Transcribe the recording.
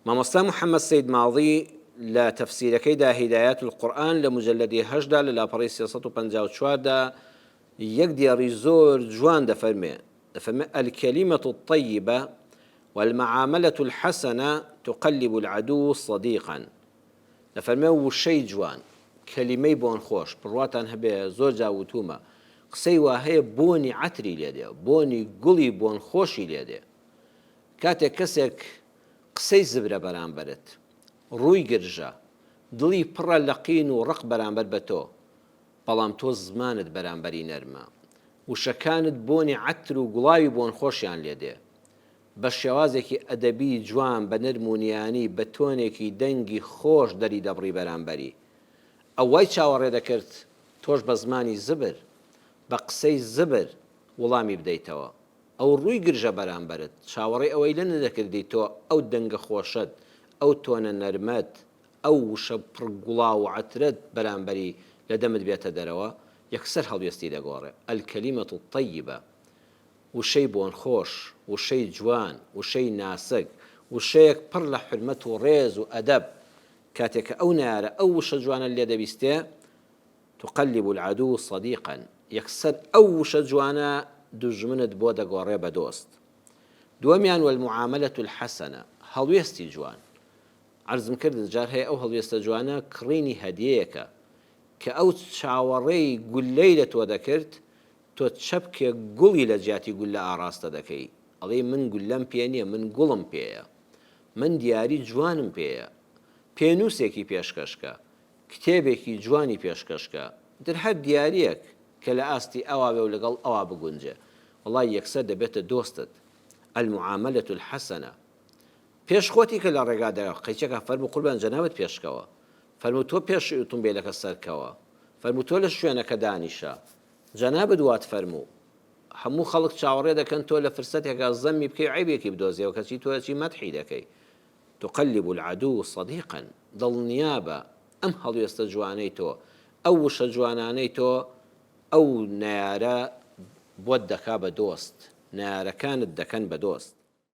مامۆستا محەمەد سەید ماضی لە تەفسیرەکەیدا هیدایات القرآن لە موجەلەدی هەشتدا لە لاپەڕەی 354 دا یەک دێڕی زۆر جوان دەفەرمێ، دەفەرمێ الکلمە الطیبە والمعاملە الحسنە تقلب العدو صدیقا دەفەرمێ وشەی جوان، کەلیمەی بۆنخۆش، بڕواتان هەبێ زۆر جار وتوومە قسەی وا هەیە بۆنی عەتری لێ دێ، بۆنی گوڵی بۆنخۆشی لێ دێ. کاتێک کەسێک قسەی زبرە بەرامبەرت، ڕووی گرژە، دڵی پڕە لە قین و ڕق بەرامبەر بە تۆ، بەڵام تۆ زمانت بەرامبەری نەرمە، وشەکانت بۆنی عەتر و گوڵاوی بۆنخۆشیان لێ دێ، بە شێوازێکی ئەدەبی جوان بە نەرم و نیانی بە تۆنێکی دەنگی خۆش دەری دەبڕی بەرامبەری. ئەو وای چاوەڕێ دەکرد تۆش بە زمانی زبر، بە قسەی زبر وڵامی بدەیتەوە. ئەو ڕووی گرژە بەرامبەرت، چاوەڕێی ئەوەی لێ نەدەکردی تۆ ئەو دەنگە خۆشەت، ئەو تۆنە نەرمەت، ئەو وشە پڕ گوڵاو و عەترەت بەرامبەری لە دەمت بێتە دەرەوە، یەکسەر هەڵوێستی دەگۆڕێ. الکلمە الطیبە، وشەی بۆنخۆش، وشەی جوان، وشەی ناسک، وشەیەک پڕ لە حورمەت و ڕێز و ئەدەب، کاتێ کە ئەو نەیارە ئەو وشە جوانەت لێ دەبیستێ، تقلب العدو صدیقا، یەکسەر ئەو وشە جوانە دوژمنت بۆ دەگۆڕێ بە دۆست. دووەمیان والمعاملە الحسنە، هەڵوێستی جوان. عەرزم کردن جار هەیە ئەو هەڵوێستە جوانە کڕینی هەدیەیەکە کە ئەو چاوەڕێی گوللەی لە تۆ دەکرد، تۆ چەپکێک گوڵی لە جیاتی گوللە ئاڕاستە دەکەی، ئەڵێی من گوللەم پێ نییە، من گوڵم پێیە. من دیاری جوانم پێیە. پێنووسێکی پێشکەش کە. کتێبێکی جوانی پێشکەش کە. ئیتر هەر دیارییەک کە لە ئاستی ئەوا بێ و لەگەڵ ئەوا بگونجێ. وەڵای یەکسەر دەبێتە دۆستت. المعاملە الحسنە. پێش خۆتی کە لە ڕێگا دەرا قەیچەکە فەرموو قوربان جەنابت پێشکەوە. فەرموو تۆ پێش ئوتومبێلەکە سەرکەوە. فەرموو تۆ لە شوێنەکە دانیشە. جەنابت وات فەرموو. هەموو خەڵک چاوەڕێ دەکەن تۆ لە فرسەتێکا زەمی بکەی و عەیبێکی بدۆزیەوە کەچی تۆ ئەچی مەدحی دەکەی. تقلب العدو صدیقا دڵنیابە ئەم هەڵوێستە جوانەی تۆ، ئەو وشە جوانانەی تۆ ئەو نەیارە بۆت دەکا بە دۆست، نەیارەکانت دەکەن بە دۆست.